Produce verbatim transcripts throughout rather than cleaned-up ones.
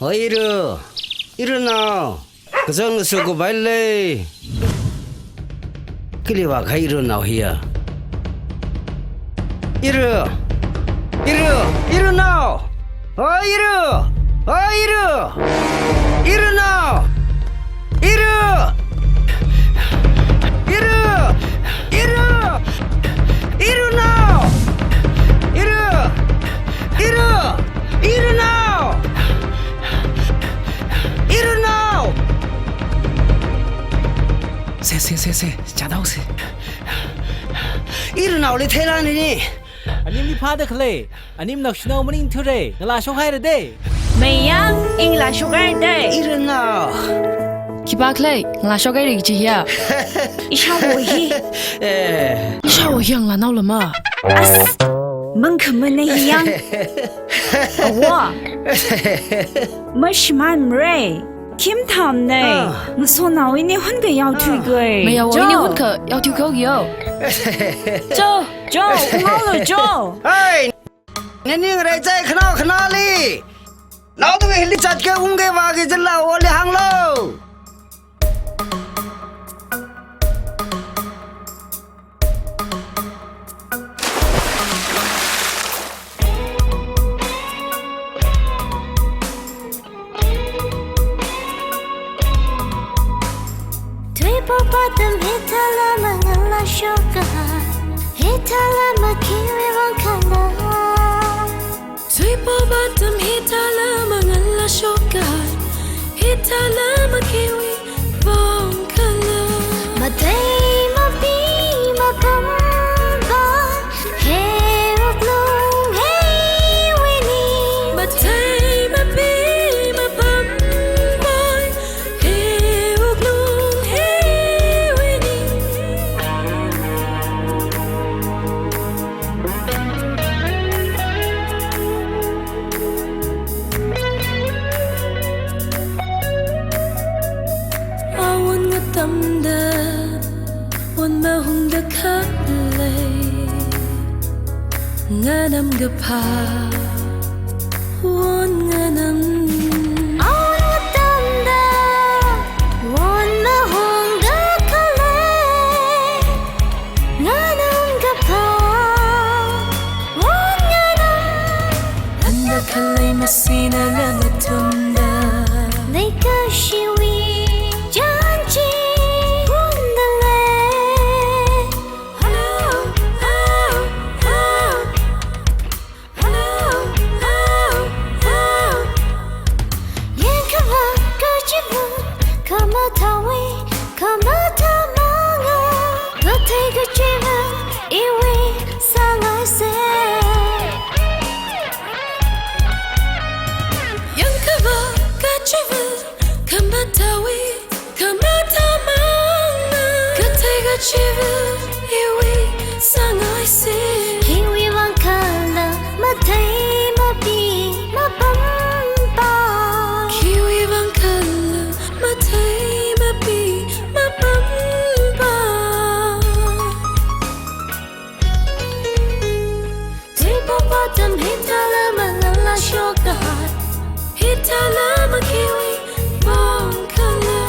Oi, iru. Irunao. Kazang kasu kubai lei. Kali vākahai irunao hiya. Iru. Iru. Irunao. Oi, iru. Oi, iru. Irunao. Iru. Iru. Iru. Irunao. Iru. Iru. Irunao. Irunao. Se, se, se, se. Chānao se. Irunaoli theilānini. Animli phāda khalei. Anim naoshinao maningthura. Ngalā shokhaira de. Mayang, i ngalā shokhaira de. Irunao. Khipākhalei, ngalā shokhaira kaji hiya. Ishāwo hi. Eh. Ishāwo hi ngalānao lama. As. Mangkhamana hi yang. Awo. Mashimānmara. Khim thamna. Ah. Ngasonao ini hunkha yaothui khui. Ah. Mayāwo ini hunkha yaothui khui yo. Cho, cho, unghaolu cho. Hey! Nani ngarai chai khanao khanali. Naoda hili chatke ungke vāki jila oli hānglo. Tuipapa tam hithāla mangalā shoka, hithāla makhiwui vang khala. Tuipapa tam hithāla mangalā shoka, hithāla makhiwui vang khala. Matei mapi mapampai, he wuklung heiwui ning. Matei mapi mapampai, he wuklung heiwui ning. Awon ngatamda, won mahungda khalei, nganamkaphā won nganam. Awon ngatamda, won mahungda khalei, nganamkaphā won nganam. Anda khalei masina ngamatumda, leikashiwui chānjam ungda lei. Hello, hello, hello. Hello, hello, hello. Yangkhavā kachiva, khamathāwui, khamathā manga. Kathei kachiva, iwui sāngaisa. Yangkhavā kachiva, khamathāwui, khamathā manga. Kathei kachiva iwui sāngaisa. Khiwui vang khala matei mapi mapampai. Khiwui vang khala matei mapi mapampai. Tuipapa tam hithāla mangalā shoka, hithāla makhiwui vang khala.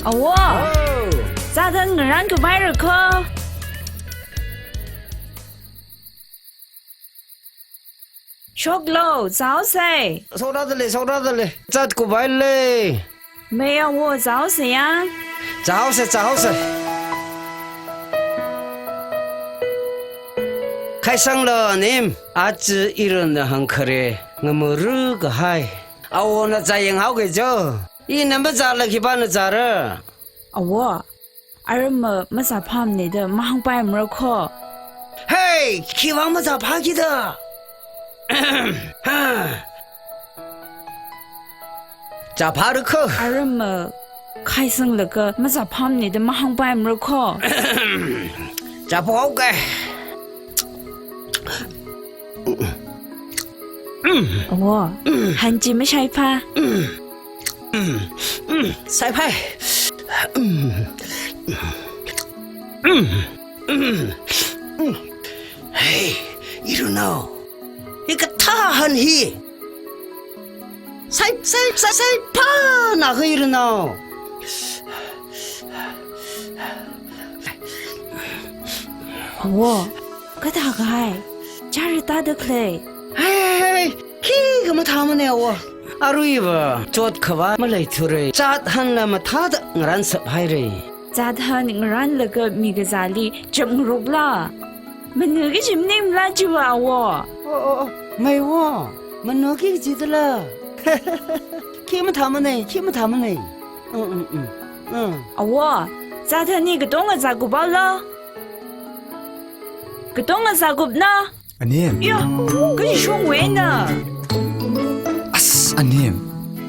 Awo. Oh. Zāda ngarān kupaira kho. Shoklo, zāhaosa. Shokra dalei, shokra dalei. Zat kupailei. Mei awo, zāhaosa ya. Zāhaosa, zāhaosa. Khaisanglo anim, aja irumna hāngkhare, ngamuru kahai. Awona zāyanghaoke jo. Ina mazāla khipāna zāra? Awo, arumma mazāphāmane da mahāngpaimara kho. Hey, khiwui vang mazāphāki da? Zāphāra kho. Arumma khaisanglaga mazāphāmane da mahāngpaimara kho. Zāphāhaoke. Awo, hanchi mashaiphā. Shaiphai. Hey, irunao. Hikathā han hi. Sai, sai, sai, saiphānakha irunao. Awo, kathā kahai. Chara tāda khalei. Hey, khikha mathāmana awo. Aruiva chotkhavai maleithura. Chat hanla mathāda ngaranshap haira. Chat han ngaranlaga mi kazāli chapngarokla. Manu kaji maningla chiva awo. Oh, oh, oh. Mei wo. Manu kaji jidala. Khi mathāmana, khi mathāmana. Mm, mm, mm. Mm. Awo, chat hanli katonga zākuphaolu. Katonga zākupna. Anim. Ya, kaji shongwena. As, anim.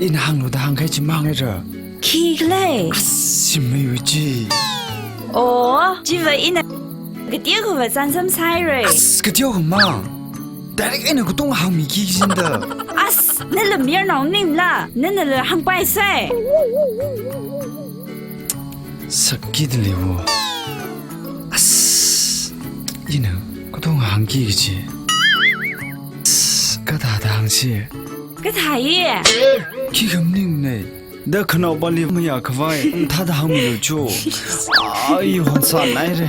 Ina hānglu da hāngkahai chi mangaira. Khi khalei. As, shimei wuji. Oh, chiva ina kateokha va zānsam sāhaira. As, kateokha mang. Direct eina katonga hāngmiki kajina da. As, nala mayarnao maningla, nanala hāngpai sai. Sakki dalei wo. As, ina katonga hāngki kaji. As, kathāda hāngsi. Kathā ye. Khikha maningmana. Da khanaopali mayākhavai mathāda hāngmilu cho. Ai, honsā naira.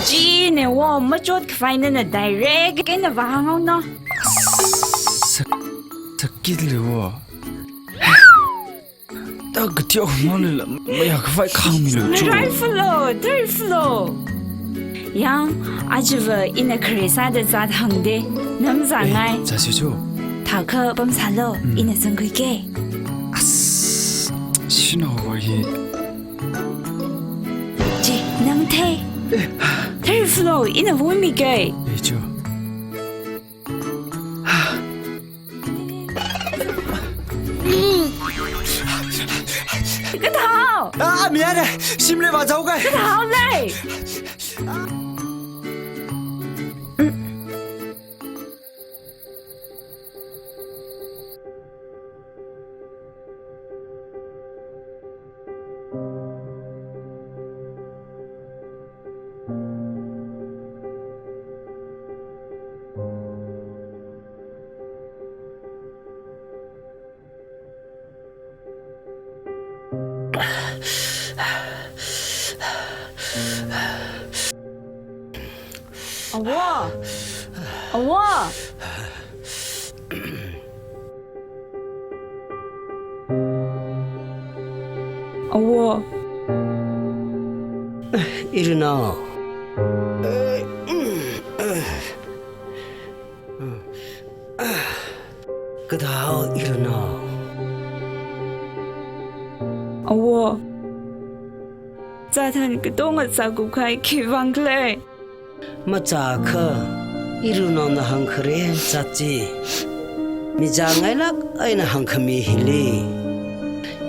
China wo, machot khavai nana direct eina vāhānghaono. Sak-, sakki dalei wo. Da kateokha maleila mayākhavai kahāngmilu cho. Rai falo, tari falo. Yang, ajava ina khare sāda zat hāngda, namzangai. Eh, zāsi cho. Thākha pamsālu, mm, ina zangkhuiki. As, shanao va hi. Chi, nang thei. Eh. Tari falo, ina vomiki. Eh, cho. Kathāhao. Ah, miyare, shimli vāzāuka. Kathāhaolei. Awo! Awo! Awo. Irunao. Kathāhao irunao. Awo. Chat han katonga zākupkahai khiwui vang khala? Machākha, irunaona hāngkhare chat chi. Mizāngailāk eina hāngkhami hili.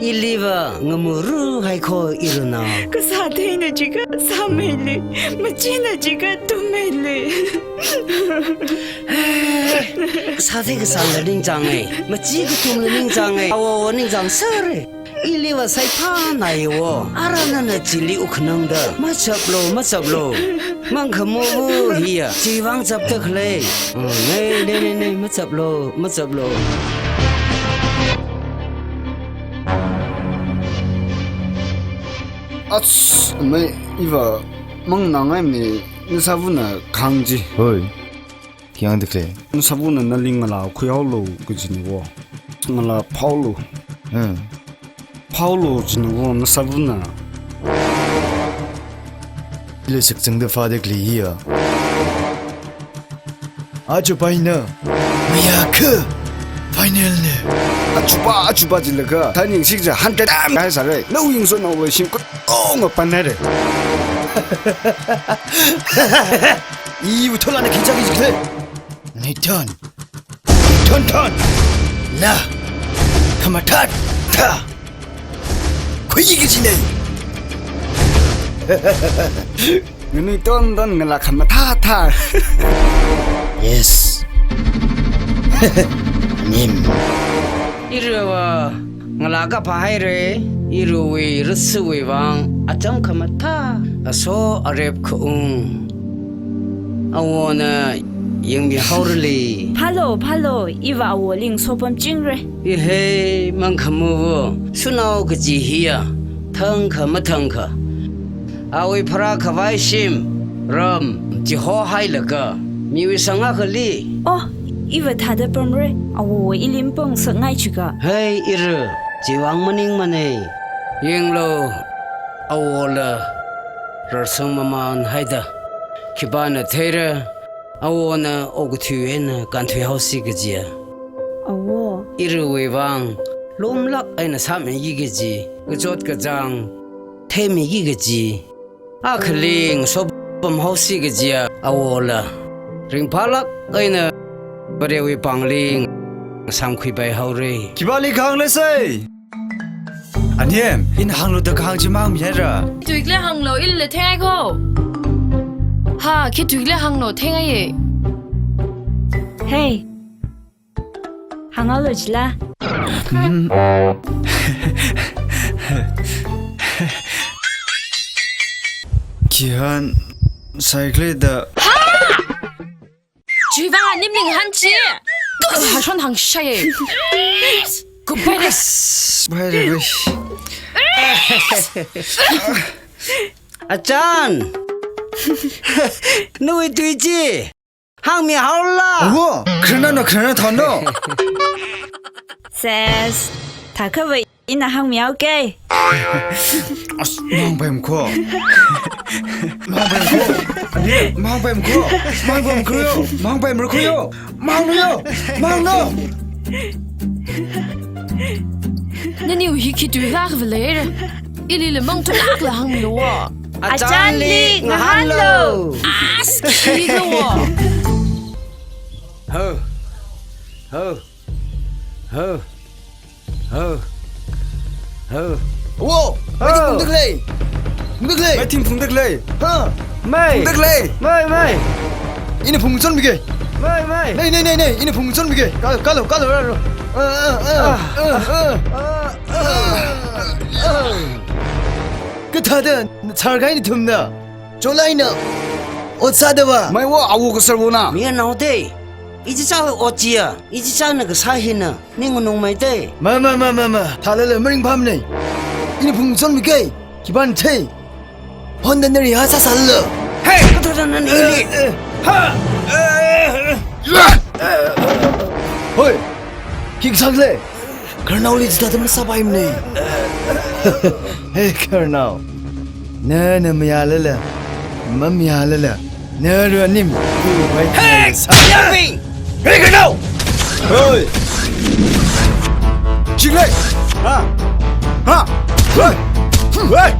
Iliva ngamuru haiko irunao. Kasā theina jiakha sāmeili, machina jiakha tummeili. Kasā thei kasāla ningchāngai, machi katumla ningchāngai, awo awo ningchāngsāra. Iliva saiphānai wo. Ara nana chili wukkhanangda. Machaplu, machaplu. Mangkhamowo hiya. Chiwui vang chapda khalei. Oh, nei, nei, nei, nei, machaplu, machaplu. Ach, mei, iva mangnangai mei, nasāvana khangji. Hoi. Khi hāngda khalei. Nasāvana nali ngalā khuihaolu kajina wo. Ngalā phaolu. Hmm. Phaolu jina wo nasāvana. Ila sakchangda phāda khalei hiya. Aja paina. Mayākha. Final na. Aja pa, aja pa jilaga. Thāning sik ja hundred time hai sāra. Nao yingso nao shim kut. Oh, ngapanare. Iwui tholana khi chāki jikle. Nathan. Nathan, Nathan. La. Khamathā thā. Khuiki kajina. Nganui tonton ngalā khamathā thā. Yes. Nim. Iruva ngalā kaphā haira. Iruwui rasuwui vang acham khamathā, aso arep khaung. Awona yangmihaorali. Phālo, phālo, iva awo lingso pamchingra. Ihei, mangkhamu vo, shanao kaji hiya, thangkha mathangkha. Awui pharākhavai shim, ram, chihohailaga, miwui sangā khali. Oh, iva thāda pamra, awo ili mapangsakngai chika. Hei, iru, chiwui vang maningmana. Yanglu, awola, rarsang mamānhaida. Khipāna theira, awona okathui eina kānthuihaosi kajiya. Awo. Iruwui vang, lumlāk eina sāmiki kaji, kachot kachāng, theimiki kaji. Akhali ngasopamhaosi kajiya awola. Ringphālāk eina Varewui pāngli ngasāmkhuipai haora. Khipāli kahāng leisai? Anem, ina hānglu da kahāng chi mangmihaira. Tuikle hānglu, ilila theingaiko. Ha, khi tuikle hānglu, theingai ye. Hey. Hānghaolu chila. Hmm. Khi hāngsai khala da. Ha! Chiwui vang anemli ngahān chi. Hashon hāngshai. Kupere. Kupere. Achan. Nawui tui chi. Hāngmihaola. Wo, khararnao, khararnao thāno. Ses, thākha va ina hāngmihaoke. As, mangpaimako. Mangpaimako. Mangpaimako. Mangpaimako yo. Mangpaimako yo. Manglu yo. Manglu. Naniwui hi khi tuilāk va leira. Ilila mangthuilākla hānglu wo. Achanli ngahānlu. As, khikha wo. Ho. Ho. Ho. Ho. Ho. Wo, mei thing phungda khalei. Phungda khalei. Mei thing phungda khalei. Ha. Mei. Phungda khalei. Mei, mei. Ina phungchonmike. Mei, mei. Nei, nei, nei, nei. Ina phungchonmike. Kalo, kalo, kalo, kalo. Ah, ah, ah. Ah. Ah. Ah. Ah. Kathāda, nacharkai nathumna. Cholaina. Ot sāda va. Mei wo, awo kasar wona. Mayarnao te. Ichichā ot chiya. Ichichāna kasā hina. Ning nganungmei te. Ma, ma, ma, ma, ma. Thālala maringphāmana. Ina phungchonmike. Khipāna thei. Honda nari ha sāsālala. Hey! Kathāda nana ili? Eh, eh, ha! Hoi! Khi kasā khala? Khararnaoli chithāda masāpaimana. Hey, khararnao. Nana mayālala, mamayālala, nara nim. Hey, Yangmi! Hey, khararnao! Hey! Ching lei! Ha! Ha! Hey! Hey!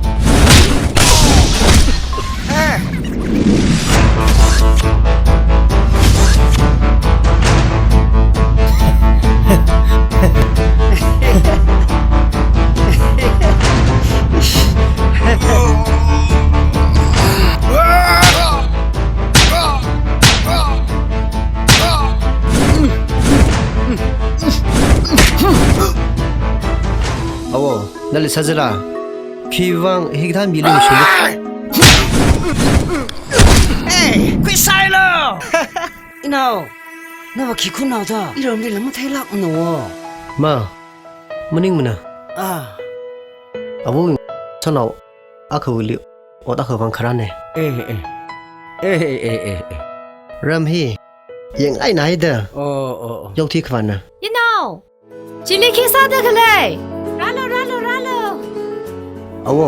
Awo, nali sāzala. Khiwui vang hikathā mili shulu. Hey, khuisailu! Inao, nava khi khuinao da? Iramli lam matheilākmana wo. Ma, maningmana. Ah. Awo, shanao akhawuili ot akha vang kharāna. Eh, eh. Eh, eh, eh, eh, eh. Ram hi yangngainaida. Oh, oh, oh. Yaothui khavāna. Inao! Chili khi sāda khalei? Rālu, rālu, rālu. Awo.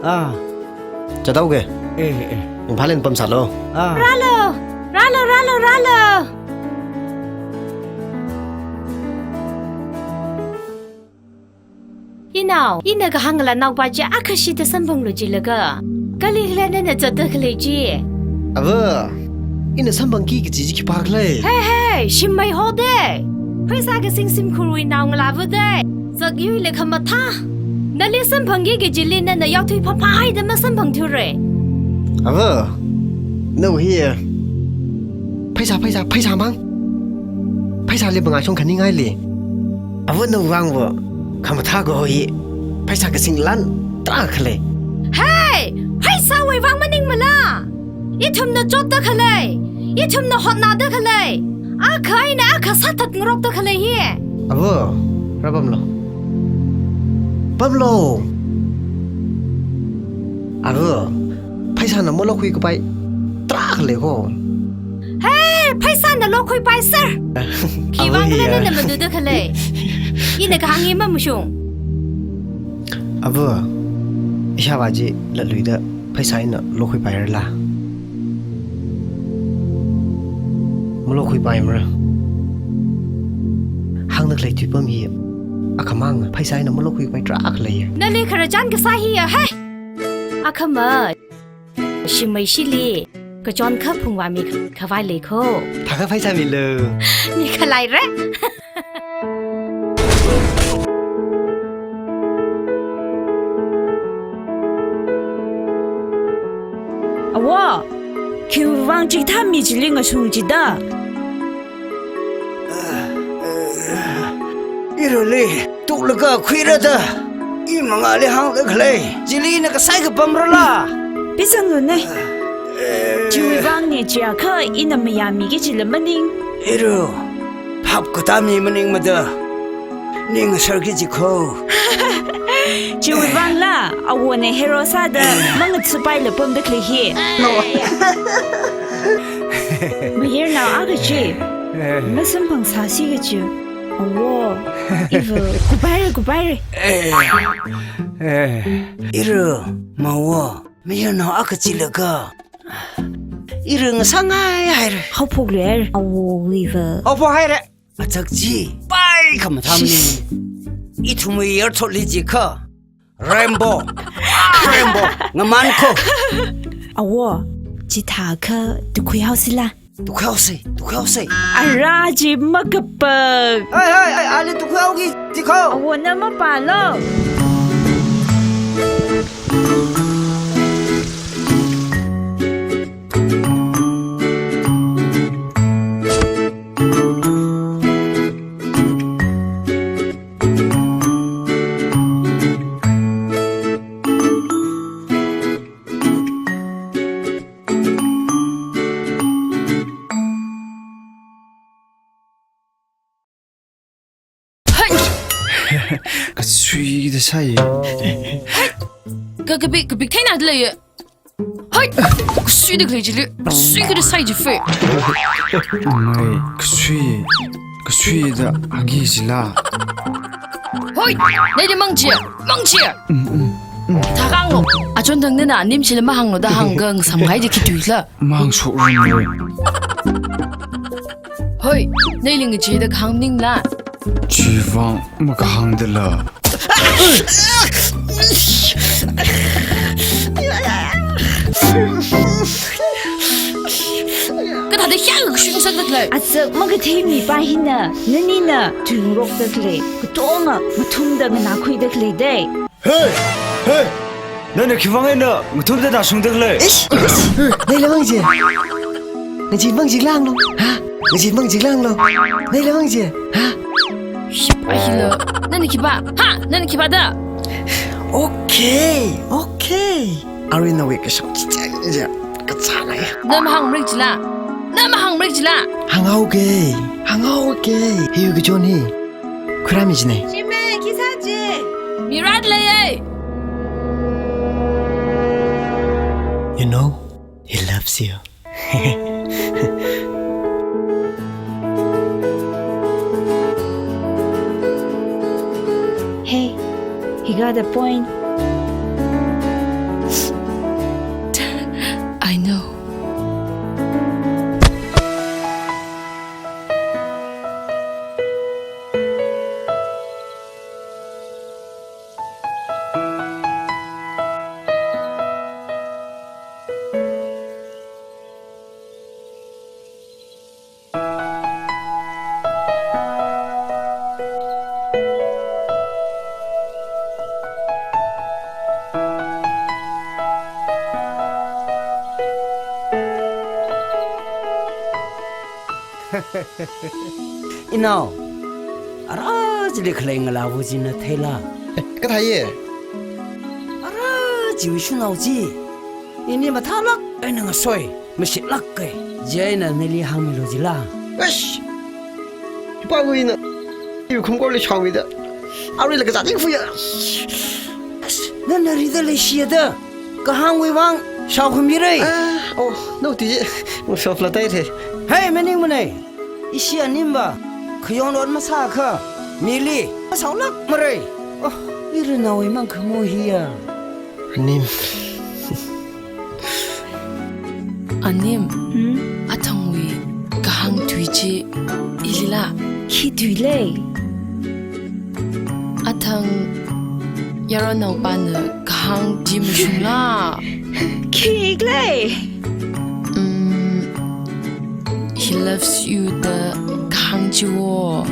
Ah. Chādaoke. Eh, eh. Ringphālāk eina pamsālu. Ah. Rālu, rālu, rālu, rālu. Inao, ina kahāngla naopa chi akhashida samphanglu jilaga. Kali khala nana zatda khalei chi? Ava, ina samphangki kaji chi khipā khala? Hey, hey, shimmei hode. Pheisā kasing shimkhurwui naongalāva de. Zakyui le khamathā. Nali samphangki kajili nana yaothui phāphāhaida masamphangthura. Ava, nawui hi. Pheisā, pheisā, pheisā mang. Pheisāli pangashong khaningaili. Ava nawui vangva khamathā kahoi. Pheisā kasing lan tarākha lei. Hey! Pheisāwui vang maningmala? Ithumna chotda khalei, ithumna hotnada khalei, akha eina akha sāthatngarokda khalei hi. Ava, rāpamlu. Pamlu. Ava, pheisāna malokhuikapai tarākha lei kho. Hey, pheisāna lokhuipai sir. Khiwuivang khala nana maduda khalei? Ina kahāng hi mamashung. Ava, ishāvā chi latluida pheisā eina lokhuipairala? Malokhuipaimara. Hāngda khalei tuipam hi akhamang, pheisā eina malokhuipai tarākha lei. Nali khararchan kasā hiya, hey! Akhama, shimeishili kachon kha phungvāmi khavai lei kho. Thākha pheisā milu. Mikhalei re. Awo, khiwuivang chikathā mi chili ngashung chida? Irali tuklaga khuirada, i mangāli hāngda khalei chili ina kasai kapamrala? Pizanglu ne. Chiwuivang ne chiakha ina mayāmiki chila maning. Iru, phap katā mi maningmada ning ngasharki chi kho. Chiwuivangla, awona hero sāda mangatsupaila pamda khalei hi. Mayarnao akha chi masamphang sāsi kachi. Awo, iva kupaire, kupaire. Iru, mawo, mayarnao akha chilaga iru ngasāngai haire. Haophoklu haire, awo iva. Haophok haire. Achak chi pai khamathāmane. Shish. Ithumwui yarthotli jikha rainbow, rainbow ngaman kho. Awo, chithākha tukhuihaosila. Tukhuihaose, tukhuihaose. Ara chi makapak. Hai, hai, hai, ali tukhuihaoki jikho. Awona mapālo. Hai! Kasuida sai. Hai! Ka, kapik, kapik theina dalei. Hai! Kasuida khalei chili, kasuida sai ji fe. Mai, kasui, kasuida hāngki jila. Hai! Naili mangchi, mangchi. Mm, mm, mm. Thākhango, achon thang nana anim chili mahānglo da hāngkhangasamhai ji khi tuila. Mahāngshok rin. Hoi, naili ngacheeda kahāng maningla? Chiwuivang makahāngdala? Kathāda hiyākha kashung sāda khalei? Achak makathei mipa hina, nanina tuingarokda khalei katonga ngathumda nganākhuida khalei dei. Hey! Hey! Nana khiwuivang eina ngathumda tāshungda khalei? Ish! Naila mangchi. Ngacheemang jikla hānglu. Ha? Ngacheemang jikla hānglu. Naila mangchi. Ha? Ship ahila. Nana khipā? Ha? Nana khipā da? Okay, okay. Arui nawui kashok chichang ja. Kachāna ya. Na mahāngmara jila? Na mahāngmara jila? Hānghaoke. Hānghaoke. Hiwui kachon hi khuirāmi jine. Shime, khi sāji? Mi rāda leiye. You know, he loves you. Hey, he got a point. I know. Inao, ara chili khalei ngalāva china theila? Eh, kathāye? Chiwui shanao chi. Ini mathālāk eina ngasoi, mashitlāka. Chieina nali hāngmilu jila. Eish! Ipāwuina iwui khumkorli shaowuida. Aruila kazāt ringphuiya. Nana rida leishiya da. Kahāngwui vang shaokhamira. Ah, oh, no, tui. Masofla tai re. Hey, maningmana. Ishi animva khayonrot masākha mili mashaolākmara. Oh, iranaowui mangkhamo hiya. Anim. Anim. Hmm? Athangwui kahāng tui chi ilila. Khi tui lei? Athang yaronnaopana kahāng chi mashungla. Khikhala? Mm, he loves you da kahāng chiwo.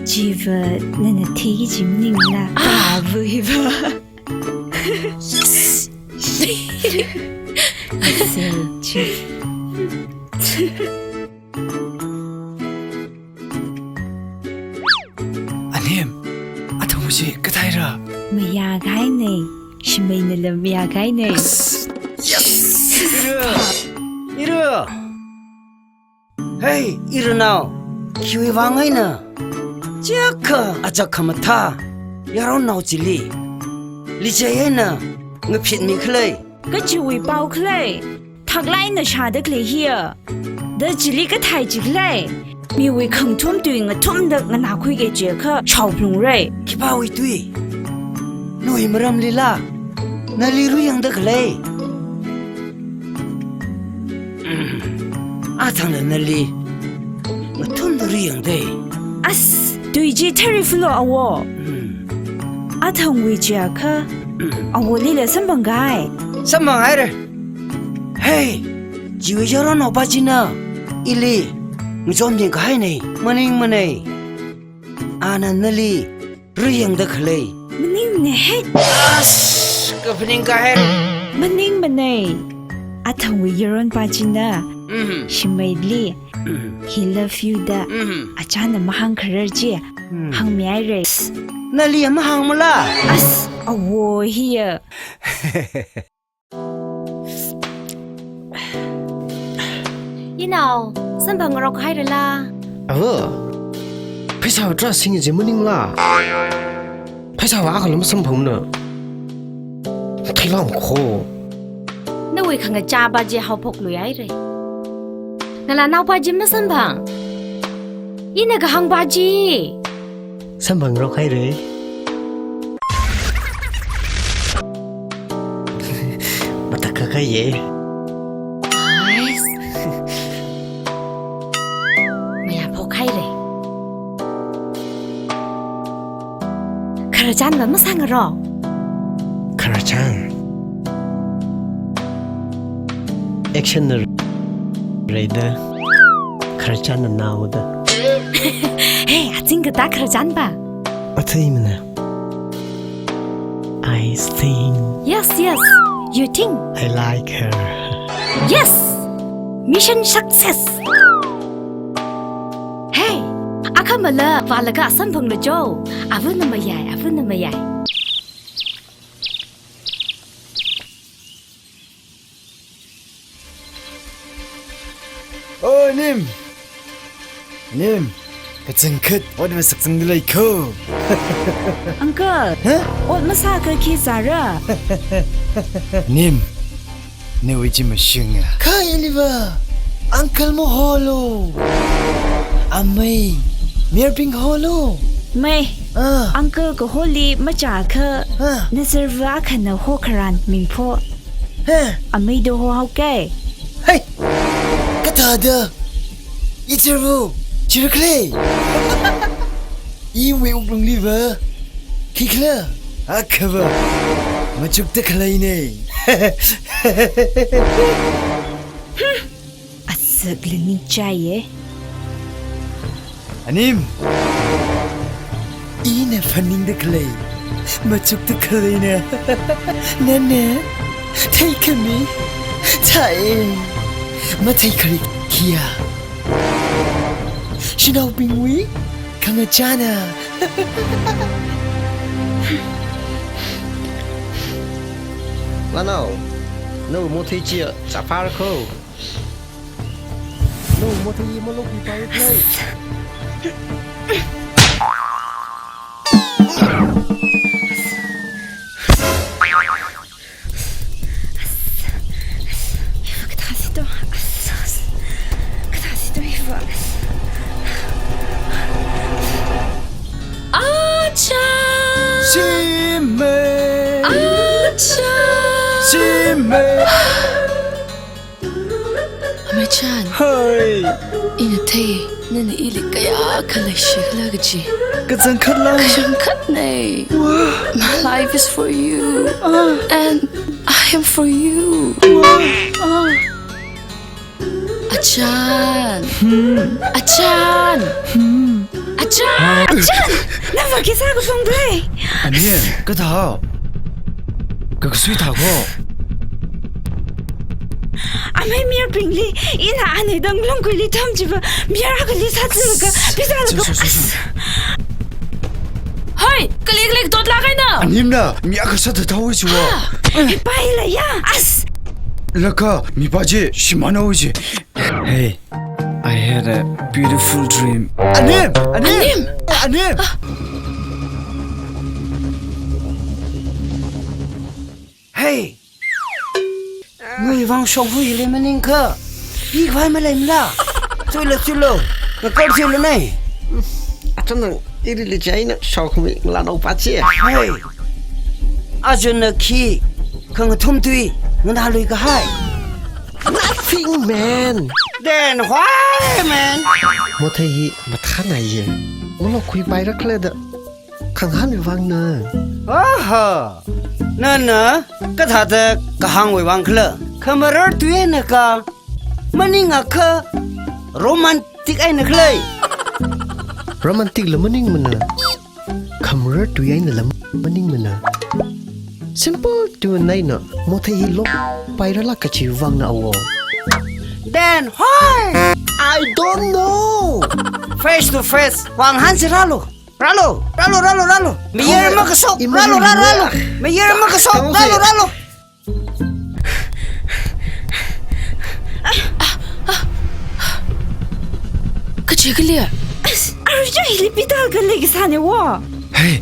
Chiva nana thiki chi maningla. Ah! Kavu hiva. Yes! Asei chi. Anim, athang chi kathāra? Mayākahaina, shimeina lam mayākahaina. Yes! Yes! Ira! Ira! Hey, iranao, khiwui vang eina chiakha achak khamathā yaronnao chili lichai eina ngaphitmi khala? Kachiwui pao khala? Thaklāk eina shāda khalei hiya. Da chili kathei chi khala? Miwui khangthum tui ngathumda nganākhuiki jiakha shaophalungra. Khipāwui tui? Nawui maramlila nali ruiyangda khala? Athangna nali ngathumda ruiyangda. As, tui chi theirifalo awo. Hmm. Athangwui jiakha, hmm, awolila samphangkahai. Samphanghaira. Hey, chiwui yaronnaopa china ili ngachonmi kahaina, maningmana. Ana nali ruiyangda khala? Maningmana he. As, kaphaning kahai. Maningmana. Athangwui yaronpa china, mhm, shimeili, mhm, he love you da, mhm, achāna mahāngkharar chi, mhm, hāngmihaira. Nali mahāngmala? As, awo hiya. Inao, samphangngarok hairala? Ava, pheisā tarā sing chi maningla? Pheisāva akhala masamphangmana. Theilang kho. Nawui khangachāva chi haophokluihaira. Ngalānaova chi masamphang. Ina kahāngva chi samphangngarok haira. Matakhak kahaiya. Nice. Mayāphok haira. Khararchanva masāngaro. Khararchan. Action na reida. Khararchanna naoda. Hey, azing kathā khararchanva? Atheimana. I think. Yes, yes. You think? I like her. Yes! Mission success! Hey, akhamala vālaga samphanglu jo. Avana mayai, avana mayai. Oh, Nim! Nim, kachangkhat otva sakzangda lei kho. Uncle, huh? Ot masākha khi zāra? Nim, nawui chi mashunga. Kha iliva, uncle maholo. Amei, Mirbing holo. Mei, ah, uncle kaholi machākha, ah, nazarva akhana hokharan mingpho. He. Amei do hohaoke. Hei! Kathāda? Ichirvu, chirkle. Iwui wuklungliva khikhala? Akhava machukta khaleina. Azakli ningchāya. Anim, ina phaningda khalei machukta khaleina. Nana theikhami thai, matheikharar khiya. Shanaobingwui khangachāna. Lanao, nawui mothei chi chāpharkho. Nawui mothei hi malokhuipai khalei. Iva kathāsi to. Kathāsi to iva. Achan! Shimei! Achan! Shimei! Amei Chan. Hai. Ina thei, nana ili kayākha leishikhala kaji. Kachangkhatla. Kachangkhatna. Wah. My life is for you. Ah. And I am for you. Wah. Ah. Achan. Hmm. Achan. Hmm. Achan! Achan! Nava khi sākashung dui? Ani, kathā? Kakasui thākho? Amei mayarbingli, ina ani dang lungkuili tham chiva, mayar akhali sāzālaga, pizālaga. Su, su, su, su. Hai, kalik kalik dot lāk eina. Animna, mi akha sāda thāhaowa chiva. Ah, mipā hila ya, as. Laga, mipā chi, shimānhaowa chi. Hey, I had a beautiful dream. Anim! Anim! Anim! Anim! Hey! Nawui vang shongfa hili maningakha, pikhavai maleimala? Chuilo, chuilo. Ngakar chuilo nai. Achon nang, ili lichaina shokmi ngalānaopā chi. Hey! Achon na khi, khangathum tui, nganālui kahai. Nothing, man. Then why, man? Mothei hi mathānaiya. Malokhuipaira khala da khangahānwui vangna. Aha. Nana kathāda kahāngwui vang khala? Khamarar tui eina ka, maningakha romantic eina khalei. Romantic la maningmana. Khamarar tui eina la maningmana. Simple tui eina mothei hi lokpairala kachi vangna awo. Then why? I don't know. Face to face. Vāngahānsi rālu. Rālu, rālu, rālu, rālu. Mayar makashok. Rālu, rālu, rālu. Mayar makashok. Rālu, rālu. Kachi kali? As, arui chi hili pidal khalei kasāna wo. Hey,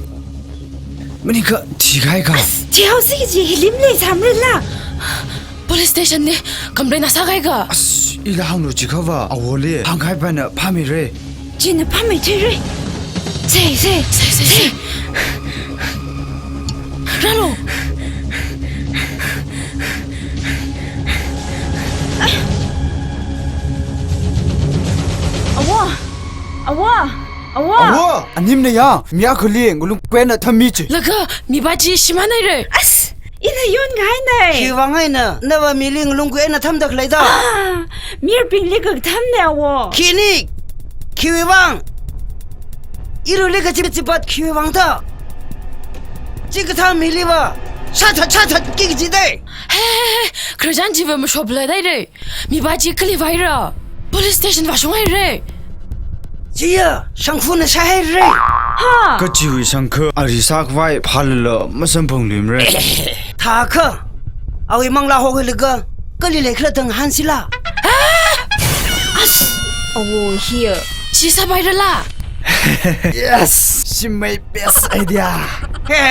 maningakha thikahai ka? As, thihaosi kaji hili maleisāmarala? Police station li complain sākahai ka? As, ila hānglu chiakhava, awoli hāngkahai pana phāmeira. China phāmeithuira. Sei, sei, sei, sei, sei. Rālu. Awo! Awo! Awo! Awo! Animna ya, mi akhali ngalungkui eina thammi chi. Laga mipā chi shimānhaira. As! Ina yonkahaina. Khiwui vang eina, nava mili ngalungkui eina thamda khalei da? Ah, mayarbingli kakathamna awo. Khini, khiwui vang? Iruili kachi chipat khiwui vang da? Chikathā miliva, shathat, shathat, ki kaji dai. He, he, he, khararchan chiva mashop lei dai re. Mipā chi kali vaira? Police station vāshunghaira. Chiya, shangkhuna shāhaira. Ha! Kachiwui shangkha, ari sākhavai phālala masamphangluimara. Thākha, awui manglā hokhuilaga, kali leikhala da ngahānsila. As! Awo hiya. Chi sāpairala? Yes! Shimei best idea! He!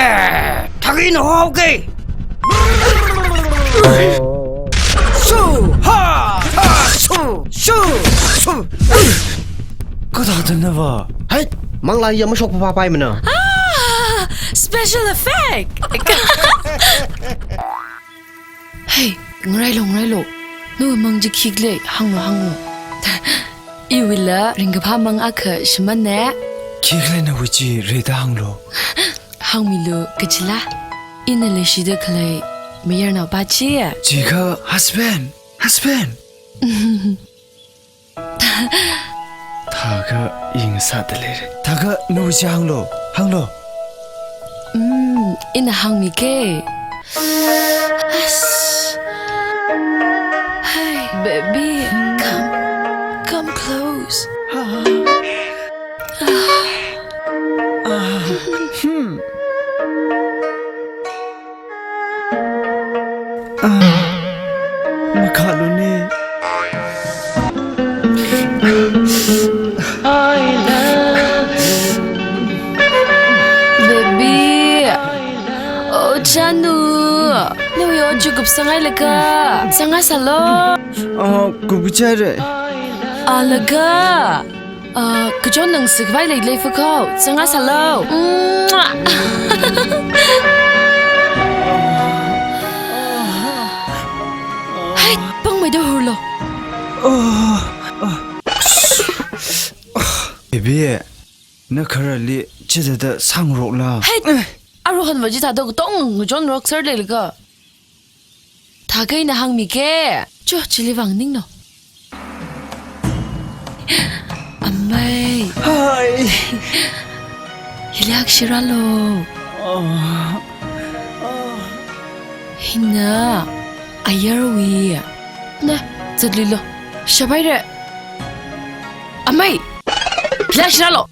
Thākha ina haoke! Shoo! Ha! Ha! Shoo! Shoo! Shoo! Kathāda nava? Hai! Manglā ya mashok papapaimana. Ah! Special effect! Hey, ngarailu, ngarailu. Nawui mang chi khikhala, hānglu, hānglu. Iwuila ringkaphā mang akha shimānna. Khikhala nawui chi rida hānglu. Hāngmilu kachila. Ina leishida khalei mayarnaopā chi. Chikha husband, husband. Thākha ina sāda leira. Thākha nawui chi hānglu, hānglu. Mm, ina hāngmike. As. Hey, baby, come, come close. Ah. Ah. Hmm. Ah, makhaluni. Baby. Oh, Chanu. Nawui ot chi kupsanghailaga. Sangha sālu. Ah, kupchāra. Alaga. Ah, kachon nang sikvai lei lei fukho. Sangha sālu. Mwah. Hai, pangmeida hurlu. Ah, ah. Baby, na kharali chithāda sāngarokla. Hai, aruihon va chithāda katonga chonrok sāra leilaga. Thākha ina hāngmike. Cho, chili vang ninglu. Amei. Hai. Hili akha shirālu. Ah. Hina ayarwui. Na, zatluilu. Shabaire. Amei. Hili akha shirālu.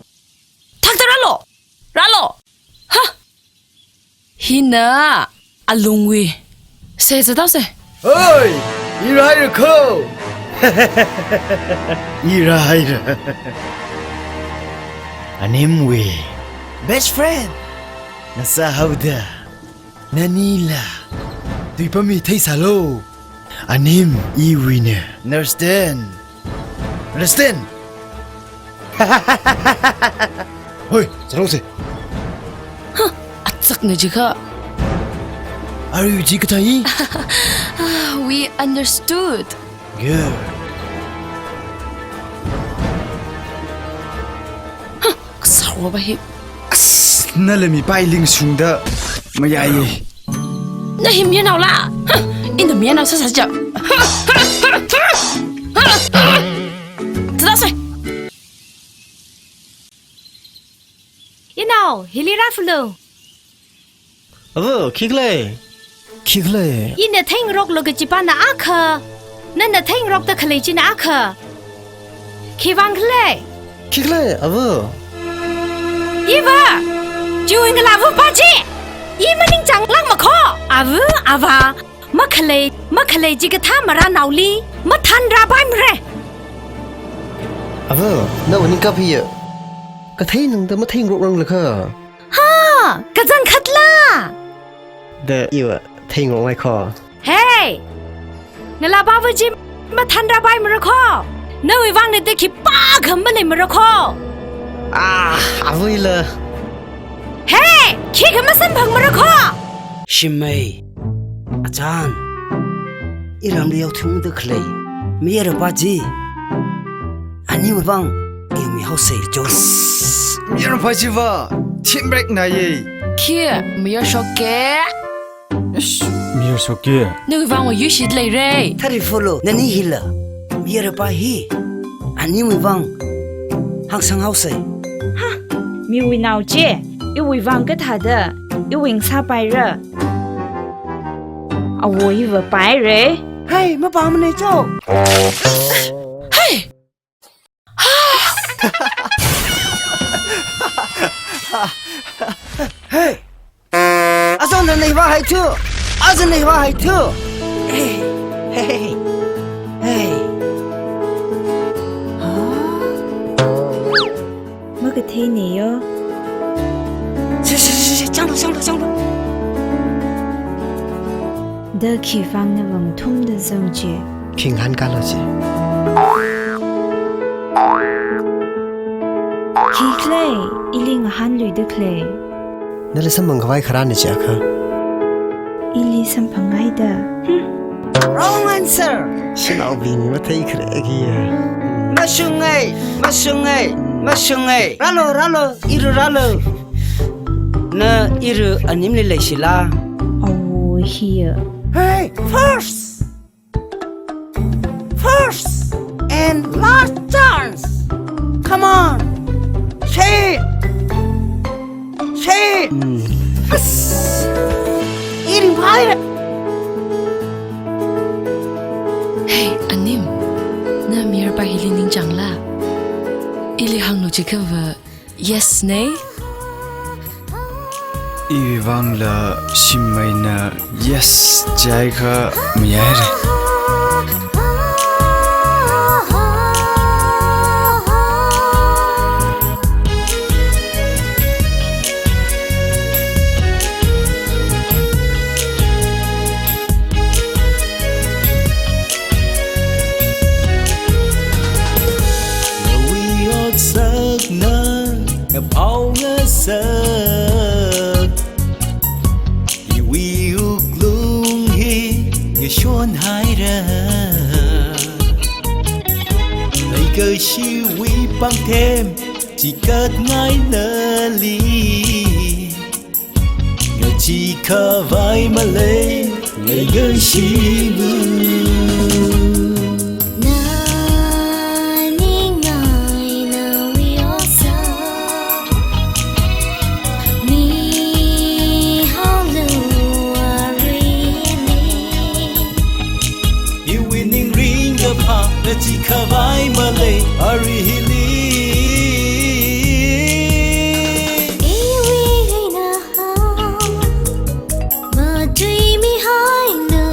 Thakta rālu. Rālu. Ha. Hina alungwui. Se, se tau se. Hoi, i rāhaira kho. I rāhaira. Animwui best friend. Ngasā haoda. Nanila tuipammi theisālu. Anim iwuina. Understand? Understand? Hoi, zālu se. Huh, atsakna jiakha. Are you jikathā? Ah, we understood. Good. Huh, kasāwaba hi. As, nala mipai lingshungda mayāye. Na hi mayarnaola? Huh, ina mayarnao sāsā cha. Tadasai. Inao, hili rāfulu. Ava, khikhala? Khikhala? Ina theingaroklu kajipa na akha, nana theingarokda khalei china akha. Khivang khala? Khikhala, ava? Iva, chiwui ngalāva pa chi. I maningchānglākma kho. Ava, ava, makhalei, makhalei jikathā marānaoli mathānrāpaimara. Ava, nawui ningkap hiya kathei nangda matheingarokranglakha. Ha, kachangkhatla. Da iva theingarokngai kho. Hey! Ngalāpava chi mathānrāpaimara kho. Nawui vangna da khipākha maleimara kho. Ah, avui la. Hey! Khikha masamphangmara kho. Shim mei. Achan. Iramli yaothingda khalei mayarpa chi. Animwui vang, i mihaosei chos. Mayarpa chiva teamwork naye. Khi, mayarshoke. Ish, mayarshoke. Nawui vangva yuishit leira. Tharifulu, nani hila. Mayarpa hi. Animwui vang hāngsanghaosei. Ha, miwui nao chi, iwui vang kathāda, iwui ngasāpaira. Awo iva paira. Hey, mapamana cho. Hey! Hey! Azon na neiva hai tu. Azon neiva hai tu. Hey, hey, hey. Huh? Makathei ne yo. Shi, shi, shi, shi, changlu, changlu, changlu. Da khivang na vang thumda zang chi. Khingahān kalo chi. Khikhala, ili ngahānluida khala. Nali samphang khavai kharāna chiakha. Ili samphanghaida. Hmm. Wrong answer. Shanaobing mathei khareki ya. Mashungai, mashungai, mashungai. Rālu, rālu, iru rālu. Na iru animli leishila? Awo hiya. Hey, first! First and last chance. Come on. Say it. Say it. Mm. Yes. Eating pie. Hey, anim. Na mayarpa hili ningchāngla? Ili hānglu chiakhava yes ne? Iwui vangla shim eina yes jiakha mayāra. Nawui otsakna kaphao ngasak, iwui wuklung hi ngashon haira. Leikashiwui pāngthem chikatngai nali, ngachee khavai malei, leikashiwui. Nani ngai nawui otsak mihaolu aruili. Iwui ning ringkaphā, ngachee khavai malei, arui hili. Iwui eina hao, matuimi haina.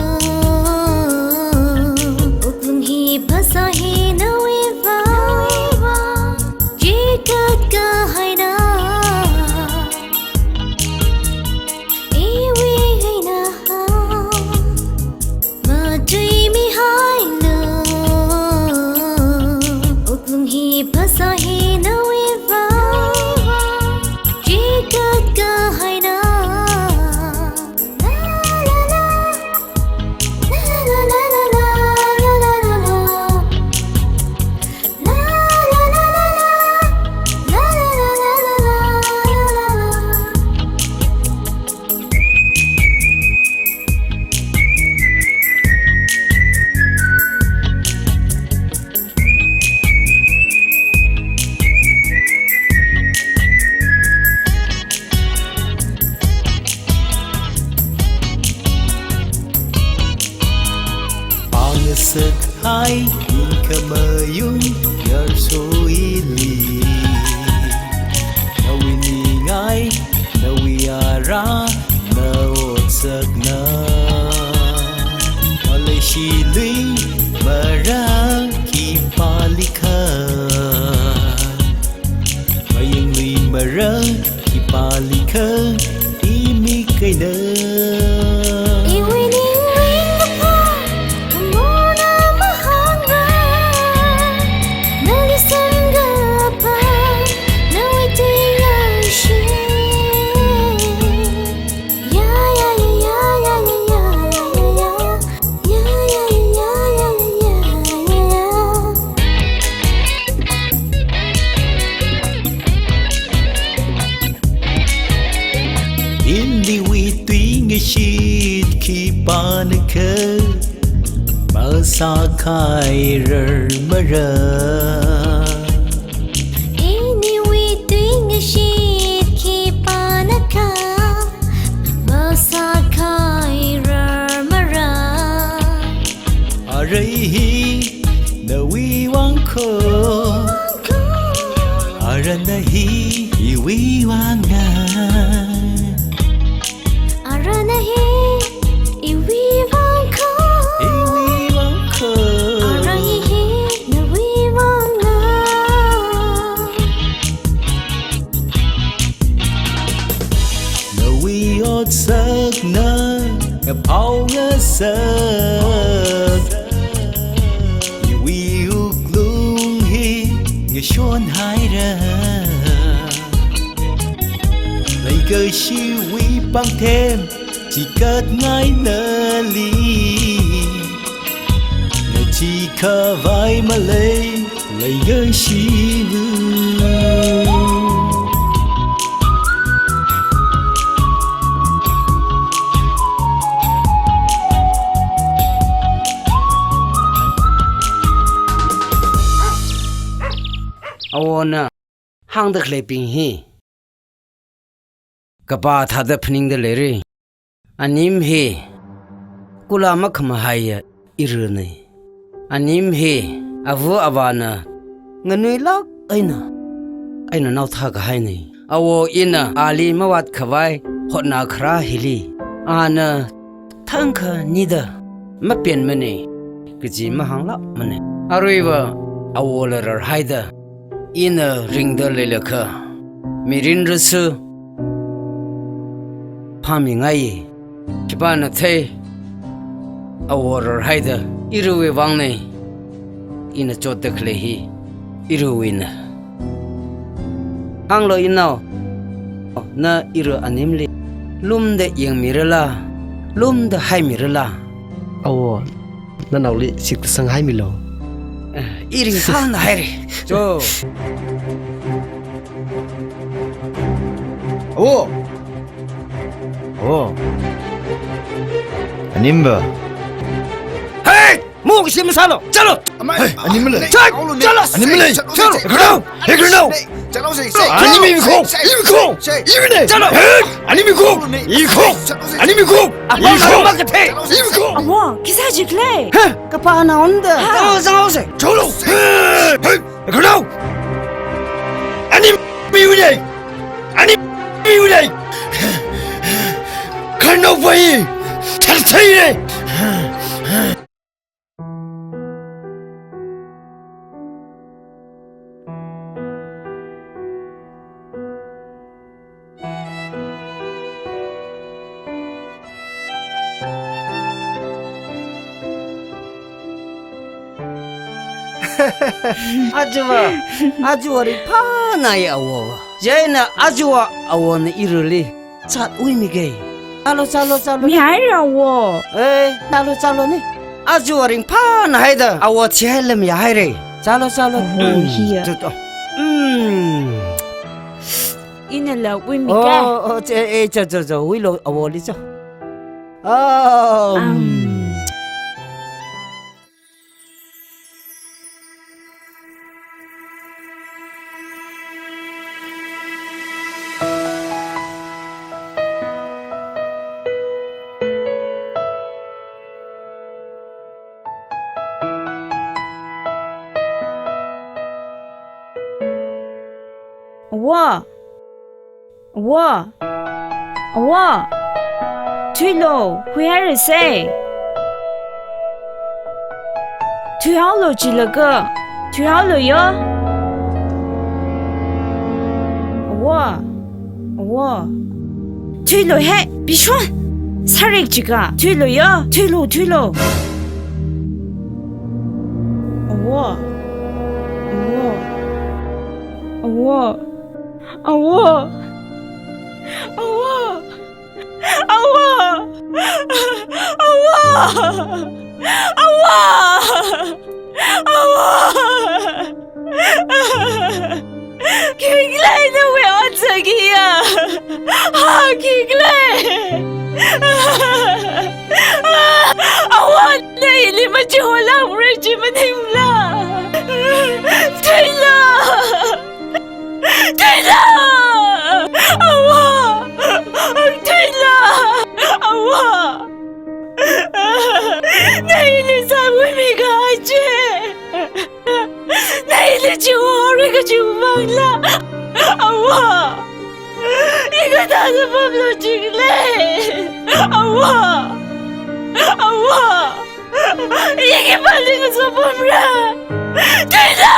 Wuklung hi phasā hi nawui vang, chikat kahaina. Iwui eina hao, matuimi haina. Wuklung hi phasā hi nawui vang, chikat kahaina. La, la, la. La, la, la. Pāngasak hai, ning khamayung yarsoili. Nawui ningai, nawui ara, na otsakna. Maleishilui marā khipālikha, mayanglui marā khipālikha, imik eina. Iwui ning ringkaphā, khamona mahāngra. Nali samkaphā, nawui tuingashit. Ya, ya, ya. Iniwui tuingashit khipānakha, masākhairar mara. Iniwui tuingashit khipānakha, masākhairar mara. Arui hi nawui vang kho, arana hi iwui vangna. Arana hi iwui vang kho, iwui vang kho. Arui hi nawui vangna. Nawui otsakna kaphao ngasak, iwui wuklung hi ngashon haira. Leikashiwui pāngthem chikatngai nali, ngachee khavai malei, leikashiwui. Awona hāngda khaleibing hi kapā thāda phaningda leira. Anim hi kula makhamahaiya irana. Anim hi ava avāna nganuilāk eina, eina naotha kahaina. Awo ina ali mavāt khavai hotna kharā hili, ana thangkha nida mapenmane, kaji mahānglākmane. Aruiva awola rarhaida, ina ringda leilakha, mirinrasu phāmingai. Khipāna thei, awo rarhaida, iruwui vāngna, ina chotda khalei hi, iruwuina. Hānglu inao, na iru animli lumda yangmirala, lumda haimirala? Awo, nanaoli shitsang haimilu. Eh, i ringphāna haira. Cho. Awo. Awo. Animva. Hey! Mukshi masālu. Chalo. Hey, animle. Chalo. Animle. Chalo. Kharnao. Hey, kharnao. Animi mikhong. Mikhong. Imine. Chalo. Hey, animi mikhong. Mikhong. Animi mikhong. Mikhong. Mikhong. Awo, khi sāchikhala? Hey. Kapā naonda. Ha. Chalo, chalo se. Chalo. Hey. Hey. Kharnao! Animiwuine! Animiwuine! Kharnao pai! Thartheine! Ajawa, ajawa ringphānai awo. Chieina ajawa awona irali chat uimige. Chalo, chalo, chalo. Mihaira awo. Eh, chalo, chalo ne. Ajawa ringphānai haida awo thihaila mihaira. Chalo, chalo. Awo, mm, hiya. Tut, oh. Mm. Inala uimige. Oh, oh, che, eh, cho, cho, cho, uilu, awoli cho. Um. Um. Awo. Awo. Awo. Thuilu, huihairase. Thuihaolu jilaga. Thuihaolu yo. Awo. Awo. Thuilu he, Bishon. Sārik jika. Thuilu yo. Thuilu, thuilu. Awo. Awo. Awo. Awo. Awo. Awo. Awo. Awo. Khikhala nawui otsak hiya? Ha, khikhala? Awo, na ili machihola ure chi maningla? Thuilu! Thuilu! Awo! Thuilu! Awo! Na ili sākhuimi kahai chi. Na ili chihohaora kachi mangla? Awo! I kathāda pamlu jikhala? Awo! Awo! I khipāli ngasopamra? Thuilu!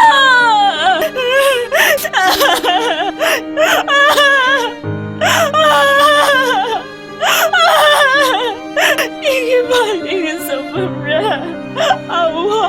I khipāli ngasopamra? Awo!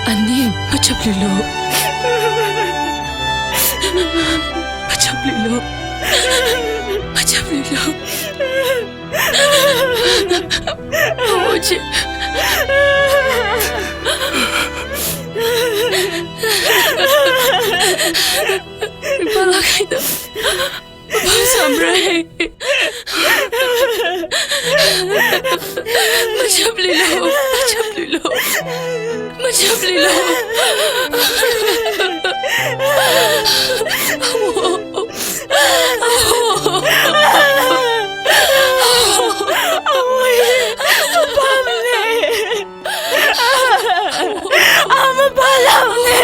Anim, machaplilu. Machaplilu. Machaplilu. Oje. Ripala kaida. Papa samre. Machaplilu, machaplilu. Machaplilu. Ama palaune.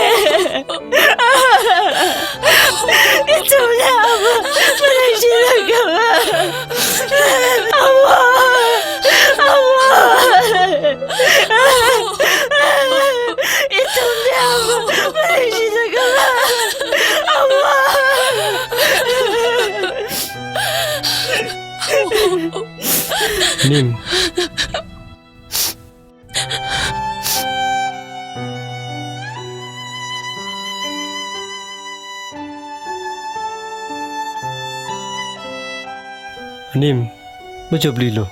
Ithumli ama maleishilakha. Awo. Awo. Ithumli ama maleishilakha. Awo. Nim. Anim, machaplilu.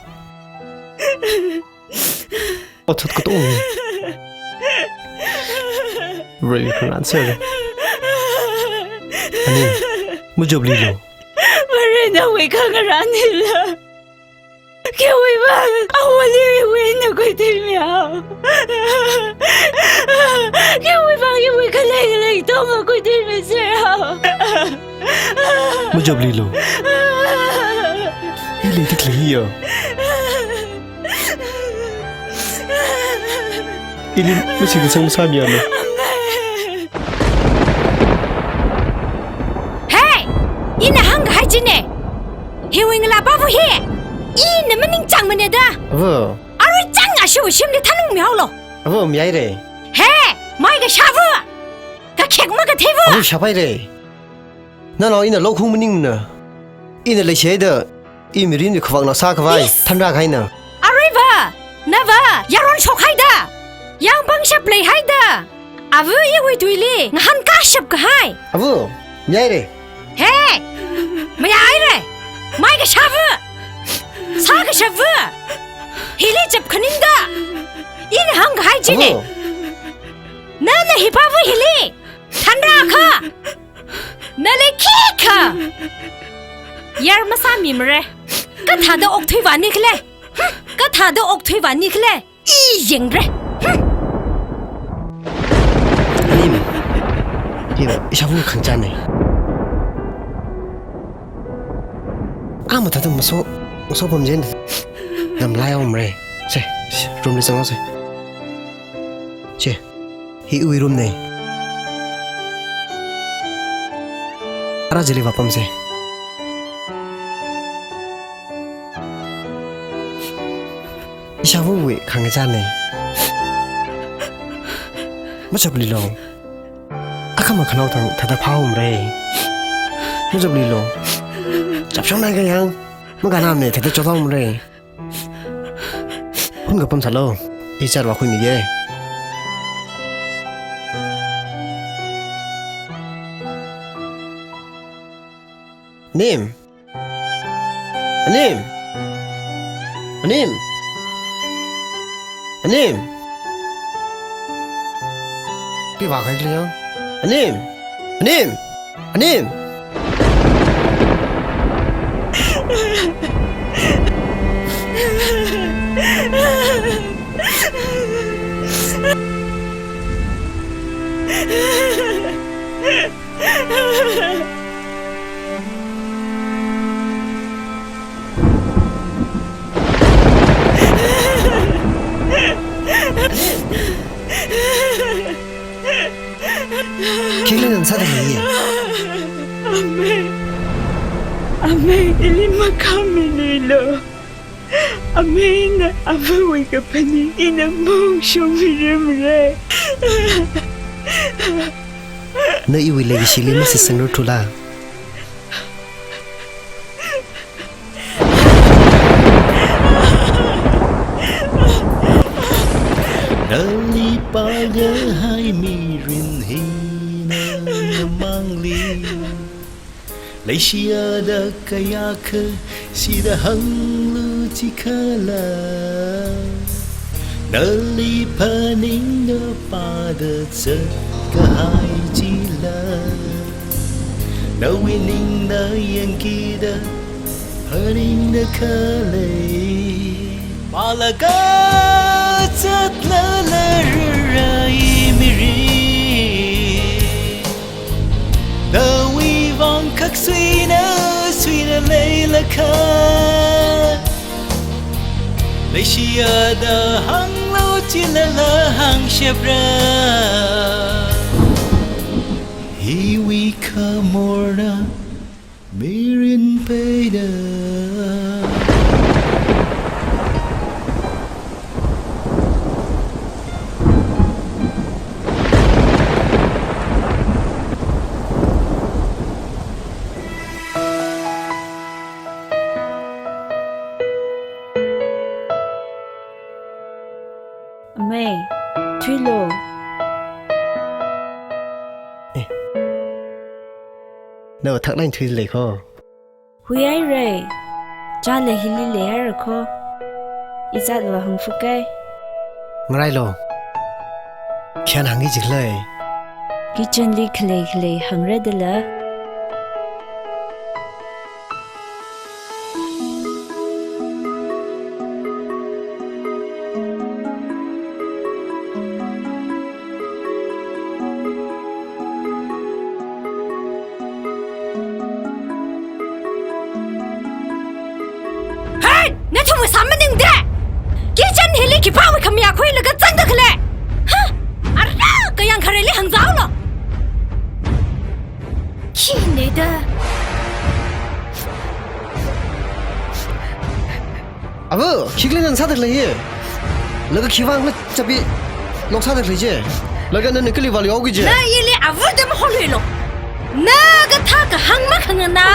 Othot katonga. Rei khangan sir. Anim, machaplilu. Mare nawui khangarānla. Khiwui vang awoli iwui eina khuithuimihao? Khiwui vang iwui khalei khalei katonga khuithuimisera? Machaplilu. Ili tikli hiya. Ili masi kasang masāmiya na. Hey! Ina hāngkahai chine. Hiwui ngalāpāva hi ina maningchāngmane da. Ava. Arui chang ashiwui shimli thanungmihaolu. Ava, mihaire. He, mai kashāva. Kakhek makatheiva. Ava, shāpaire. Nanao ina lokhung maningmana. Ina leishihaida, i mirinwui khavakna sākhavai, yes, thanrākahaina. Aruiva, nava yaron shokhaida, yangpangshap leihaida, ava iwui tuili ngahānkashap kahai. Ava, mihaire. He! Mihaire! Mai kashāva! Sākashapva! Hili chapkhaningda! Ina hāngkahai chine! Ava! Nana hipāva hili thanrākha, nali khikha yar masāmimare. Kathāda okthuivāni khala? Hm? Kathāda okthuivāni khala? I yangre. Hm. Anim, hiva ishāva khangachāne. Ama thāda maso, maso pamjen. Namlai omre. Se, room li zangse. Se, hi iwui room ne. Ara chili vāpamse. Ishāvawui khangachāne. Machaplilu. Akhama khanao thang thāda phāomre. Machaplilu. Chapshongnai kayang. Makānamne thāda chothaomre. Hun kapam sālu. I char vākhuimige. Nim. Anim! Anim! Anim! Pi vākahai khala? Anim! Anim! Anim! Khikhala nana sāda leiye? Amei. Amei, ili makhāmilu. Ameina avawui kaphaning ina maungshungmirarmare. Na iwui leikashili masi sangrarthula. Nali Pākahai mirin hina namangli leishiya da kayākha sida hānglu jikhala, nali phaningda pāda zatkahai chila, nawui ningna yangkida phaningda khalei. Pālaga zatlala rāra i mirin, nawui vang khak suina suina leilakha, leishiya da hānglu jilala hāngshapra. Hiwui khamorna mirin peida. Amei, thuilu. Eh. Nao thaknai thuilei kho. Huihaira. Chāla hili leihaira kho. Izatva hāngphukai. Marailu. Khi hāngki jikhala. Kitchenli khalei khalei hāngra dala. Hey! Nathumwui sāmaningda! Kitchen hili khipāwui khamayā khuilaga zangda khalei? Ha! Ara kayāng khareli hāngzaolu. Khine da. Ava, khikhala nana sāda khalei hi? Laga khiwui vang na chapee lock sāda khalei chi? Laga nana kali vāli haoki chi? Na ili ava da maholui lo. Na kathā kahāng makhangana.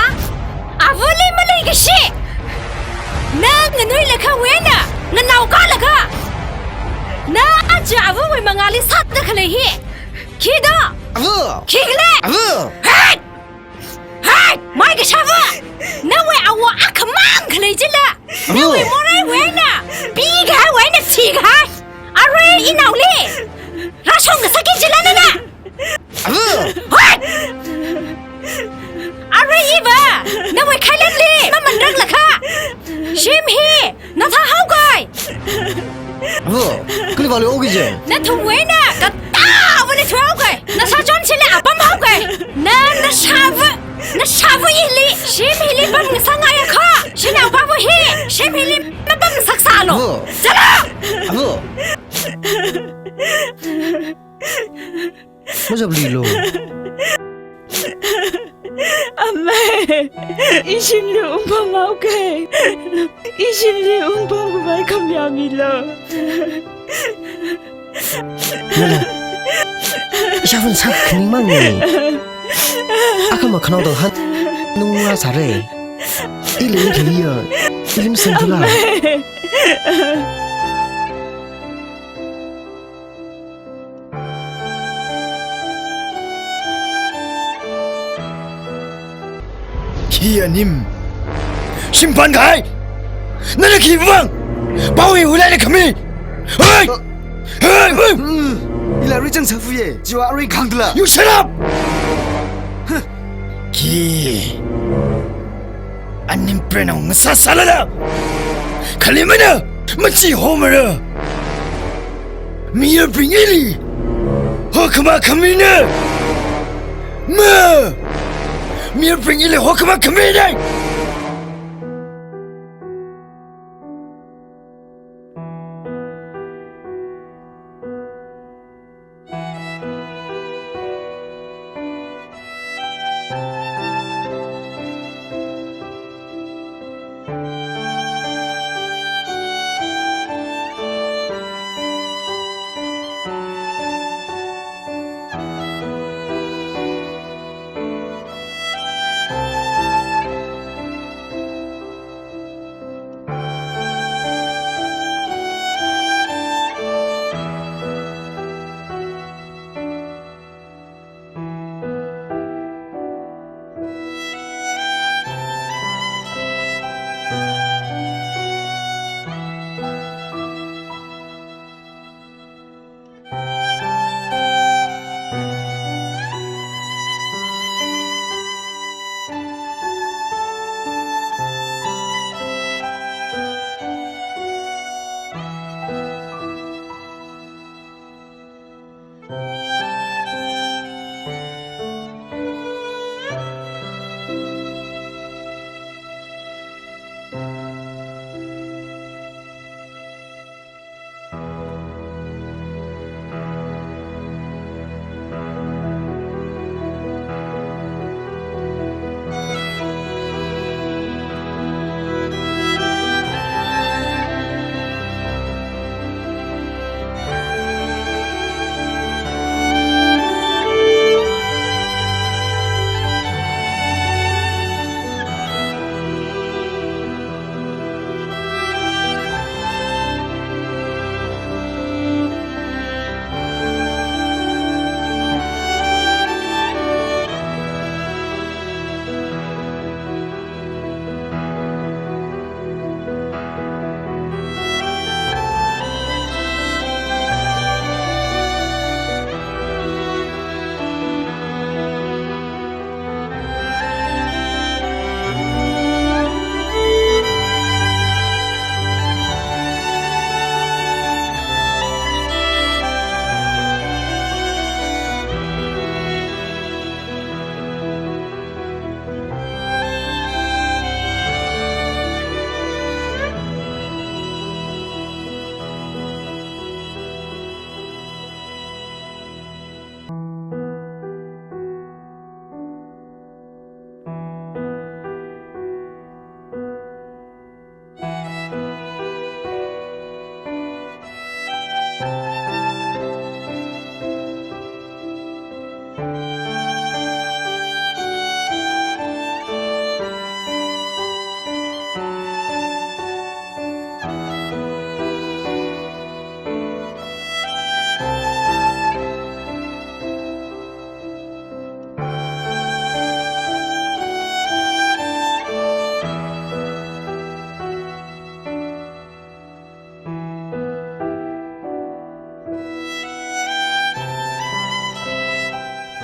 Avali maleikashi. Na nganuilakha wena, nganao kalaga. Na aja avawui mangāli sāda khalei hi. Khida? Ava! Khikhala? Ava! Hey! Hey! Mai kashava! Nawui awo akhamang khalei chila! Ava! Nawui morei wena! Pikahai wena chikahai! Arui inaoli! Rāshong kasāki chila nana! Ava! Hey! Arui iva! Nawui khailanli! Mamanranglakha! Shim hi! Nasa haokai! Ava, kali vāli haoki chi? Nathumwui eina kathāvali thuihaokai. Nasa chonchili apam haokai. Na, nashava, nashava hili, shim hili pamngasakngaiakha, shanaopava hi, shim hili mapamngasaksālu. Ava. Zala! Ava. Mazaplilu. Amei, ishimli ungpamhaokai. Ishimli ungpamkhavai khamayā milu. Nala, ishāvana sākhaningmang ni. Akhama khanaoda hāngnungra sāra. Ili itheiya, ili masangthula. Amei. Khi anim. Shimpan kahai. Nana khiwui vang. Pao hi hulai le khami. Hei! Hei! Hei! Hmm. Ila rui chang safuye. Jiwa arui khangdala. You shut up! Huh. Khi anim preno ngasāsālala. Khalimana, machihomara. Mirbing ili hokhama khamina. Ma! Mirbing ili hokhama khamina.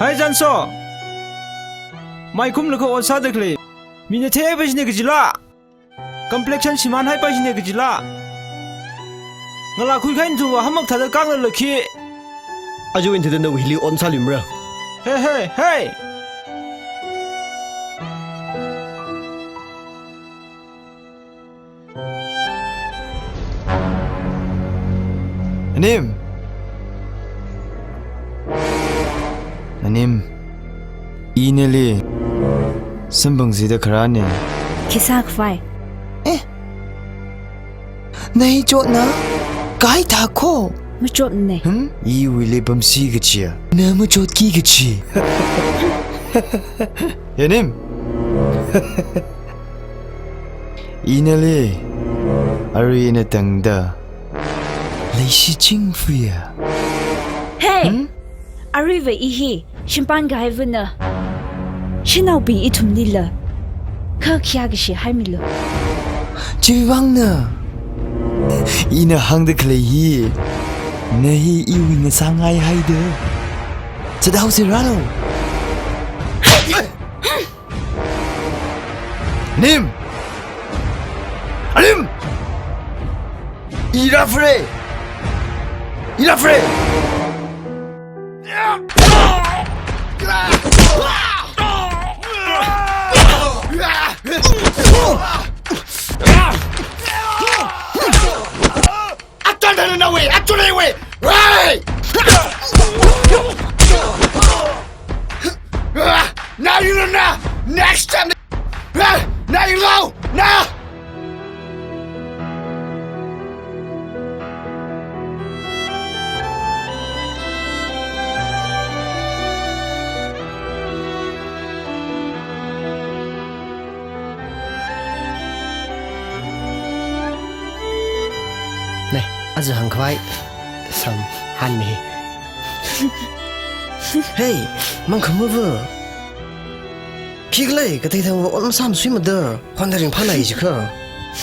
Hai Janso! Maikhum lakha ot sāda khalei. Mina theipaishina kajila? Complexion shimānhaipaishina kajila? Ngalā khuikahai nathumva hammak thāda kangla lakhi. Aja ina thāda nawui hili ot sāluimara. Hey, hey, hey! Anim! Anim! I nali samphang sāda kharāna. Khi sākhavai? Eh! Na hi chotna? Kahai thākho? Machotna. Hmm? Iwuili pamsi kachiya. Na machotki kachi. Anim! I nali arui eina tangda leishiching fuya. Hey! Hmm? Aruiva i hi shimpan kahaivana. Shanaobing ithumlila kha khayā kashi haimilu. Chiwuivangna ina hāngda khalei hi, na hi iwui ngasāngai haida. Sāda haosi rālu. Anim! Anim! I rāfare! I rāfare! Atam thāna nawui, atam nawui. Wai! Na yanglu na, next time. Na yanglu na. Ne, aja hāngkhavai samphangna. Hey, mangkhamava. Khikhala, kathei thangva ot masāmasuimada, hon da ringphānai jikha.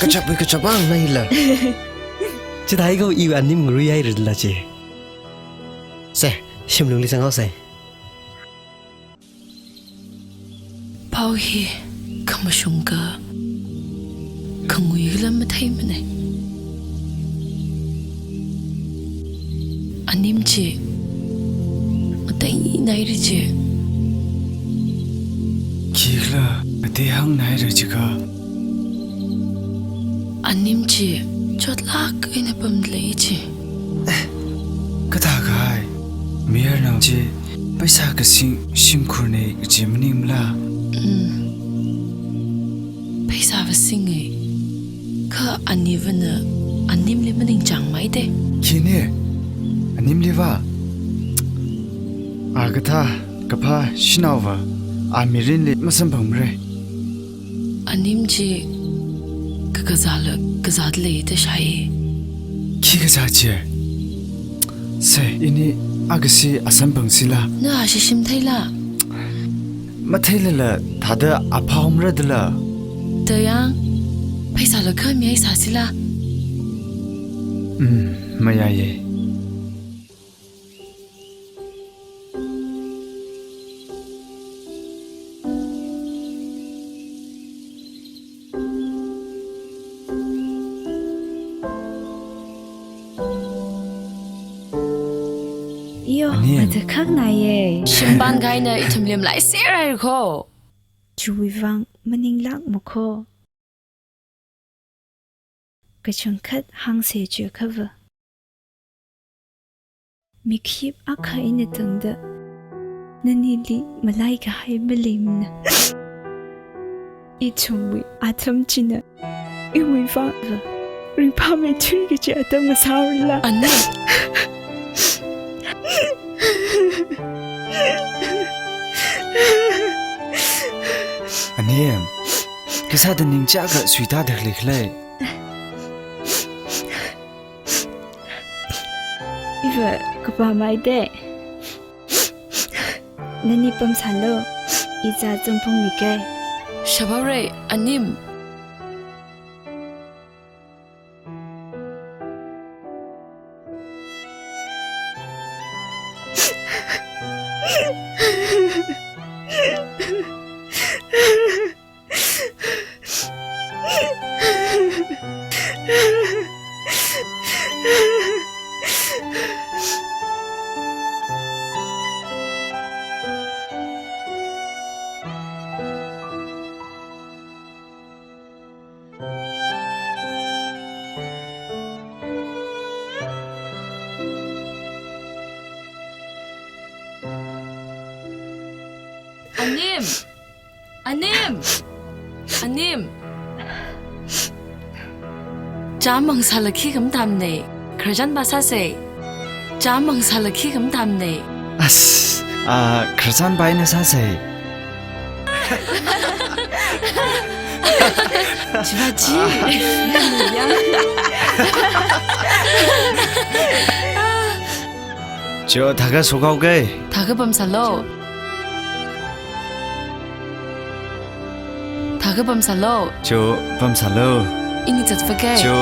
Kachapwui kachapang naila. Chithākha iwui anim ngaruihairala chi. Se, shimlungli zanghaose. Pao hi khamashung kha, khangui khala matheimana. Anim chi Eina haira chi. Khikhala, katei hāngna haira jiakha. Anim chi chotlāk eina pamda lei chi. Eh, kathākahai? Mayarnao chi pheisā kasing shimkhurna kaji maningmala? Mm. Pheisāva singa. Kha anivana animli maningchāngmei de. Khina? Animliva? A kathā, kaphā shanaova a mirinli masamphangmara. Anim chi kakazāla kazāda lei da shāi. Khi kazā chi? Sei, ini akha si a samphangsila. Na a shishim theila? Matheilala thāda a phāhaomara dala. Da yang, pheisāla kha mihaisāsila. Mm, mayāye. Iyo, Anim. Matakhak naiye. Shimpan kahaina ithumli malaiser haira kho. Chiwui vang maninglākma kho. Kachangkhat hāngsa chiakhava, mikhayip akha eina tangda nanili malaikahai maleimana. Ithumwui atam china iwui vangva ringphāmeithui kaji atam ngasārala. Anim. Anim, khisāda ning chiyākha suitāda khalei khala? Iva kapamei de. Nani pamsālu, i zā zangphungmike. Shāvaore, Anim. Anim! Anim! Anim! Chāmang sālakha khikha matamnei, khararchan pā sāsei. Chāmang sālakha khikha matamnei. As, a, khararchan pā eina sāsei. Chiva chi. Cho, thākha shokhaoke. Thākha pamsālu. Thākha pamsālu. Cho, pamsālu. Ini zatfake. Cho.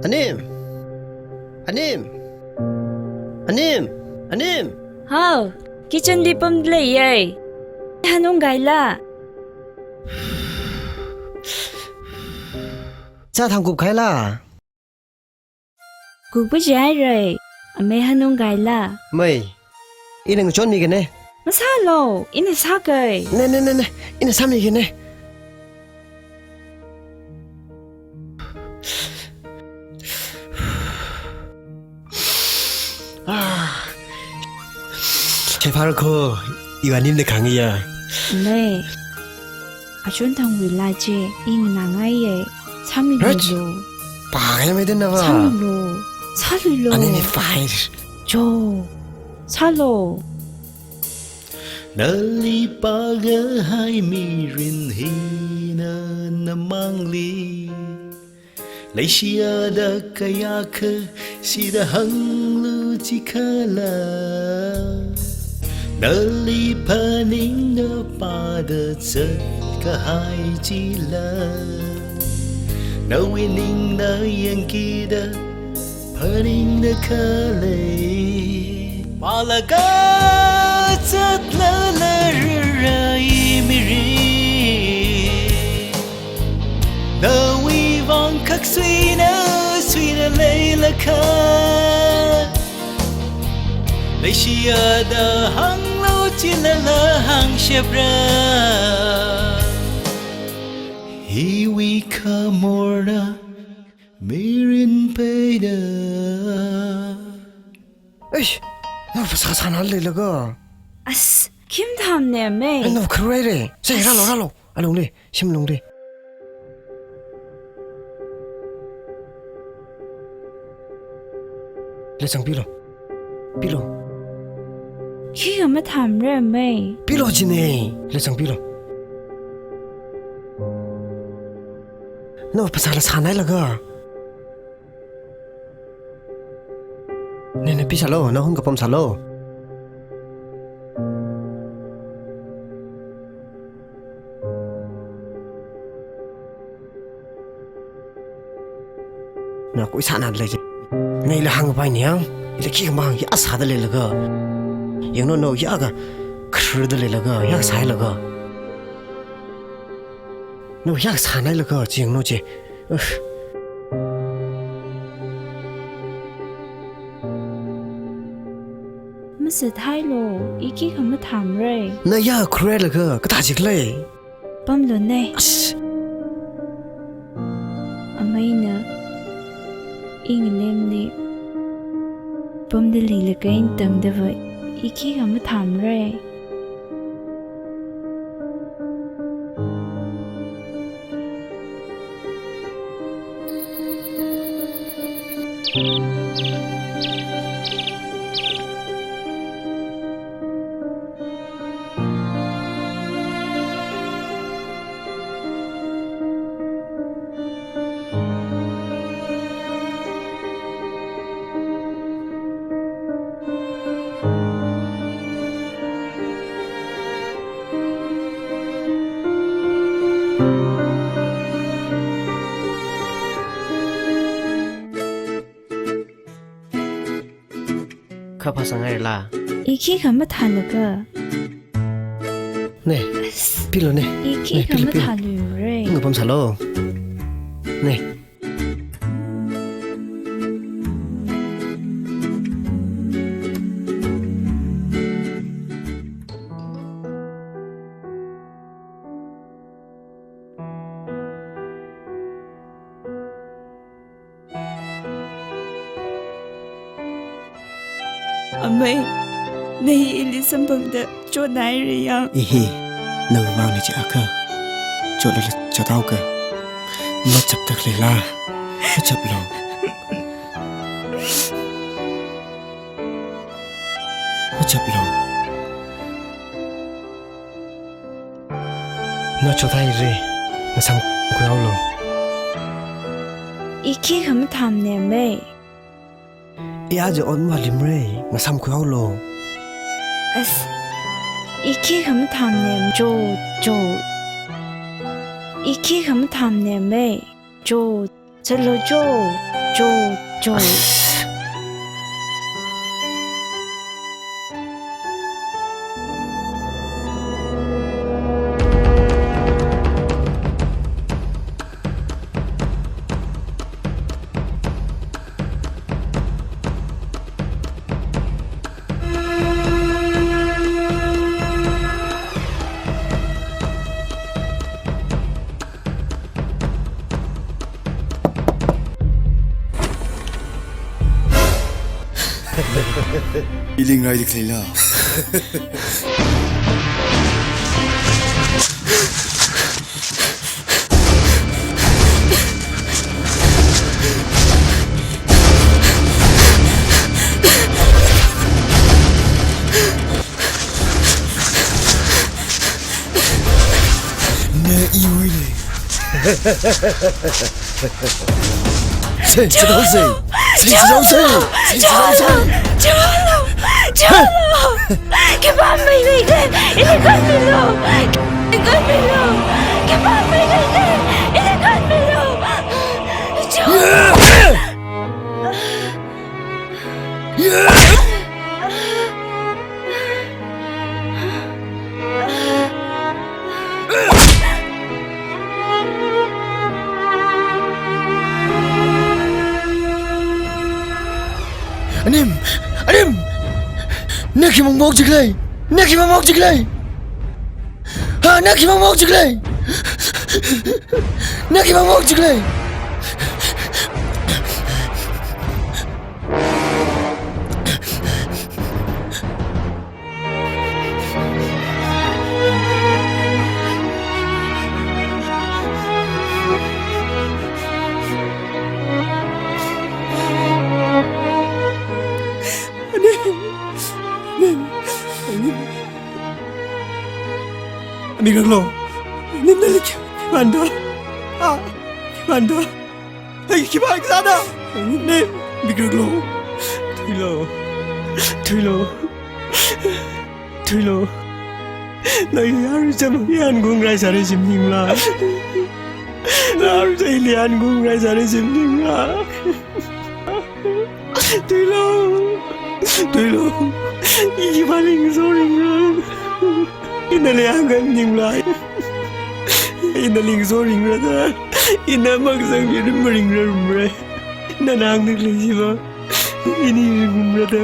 Anim! Anim! Anim! Anim! Hao, kitchen li pamda leiye. Hanung kaila. Chā thangkup kaila. Kupkajihaira. Amei hanung kaila? Mei, ina ngachonmi kane. Masālu, ina sākai. Ne, ne, ne, ne, ina sāmi kane. Ah. Chai phāra kho, iwui anim nakhangaiya. Mei, achon thangwui laa chi, i nganāngaiya. Sāmilu. Rach. Pākahai mei dana va. Sāmilu. Sāluilu. Ani ni fine. Cho. Sālu. Nali pākahai mirin hina namangli leishiya da kayākha sida hānglu jikhala. Nali phaningda pāda zatkahai chila, nawui ningna yangkida phaningda khalei. Pālaga zatlala rāra i mirin, nawui vang khaksuina suida leilakha, leishiya da hānglu jilala hāngshapra. Hiwui khamorna mirin peida. Eish, nao phasā sānā leilaga. As, khi mathāmane mei. Ai, nao kharui re. Sai, as. Rālu, rālu. Alungli, shimlungli. Lechang pilu. Pilu. Khikha mathāmara mei. Pilu jine. Lechang pilu. Nao phasāla sānā leilaga. Ne, ne, pi sālu, nao hung kapam sālu. Nao khuisānā lei je. Neila hāngpai ni yang, ila khikha mahāng ya sāda leilaga. Yanglu nao ya ka kharda leilaga, ya sālaga. Nao ya sānā leilaga, chi yanglu chi. Uf. Masātheilu, i khikha mathāmara. Na ya kharui laga, kathā jik lei. Pamlu ne. As. Ameina, i ngalemli pamda leilaga eina tamda va, i khikha mathāmara. Kha phasāngaila. I khikha mathālaga. Ne, as, pilu ne. I khikha mathāluira. Ngapam sālu. Ne. Amei, na hi ili samphangda chotnāhaira yang. I hi, nawui vangna chiakha chotlala chothaoka. Machapda khaleila, machaplu. Machaplu. Nao chothaira, ngasāmkhuihaolu. I khikha mathāmane mei. I aja ot malimra, ngasāmkhuihaolu. As, i khikha mathāmane, cho, cho. I khikha mathāmane mei, cho. Zatlu cho, cho, cho. Lingraida khaleila. Na iwuine. Seichithao sei. Seichithao sei. Seichithao sei. Cholo! Cholo! Khipā mei leile, ili kanmilu. Kanmilu. Khipā mei leile, ili kanmilu. Cholo! Anim! Anim! Na khimang mok jiklei! Na khimang mok jiklei! Ha, na khimang mok jiklei! Na khimang mok jiklei! Anim, anim, anim. Mikralo, anim nali khi, khipānda? Ah, khipānda? Ai, khipā kasāna? Anim, mikralo. Thuilo, thuilo, thuilo. Na yarucham yan gung rai sāra jimningla. Na yarucham yan gung rai sāra jimningla. Thuilo, thuilo. I khipā lingso ringra? Ina nali hāngkhaningla. Ina lingso ringra da. Ina makasang mirin maringra rumra. Nana hāngda khalei chiva ini ringra da.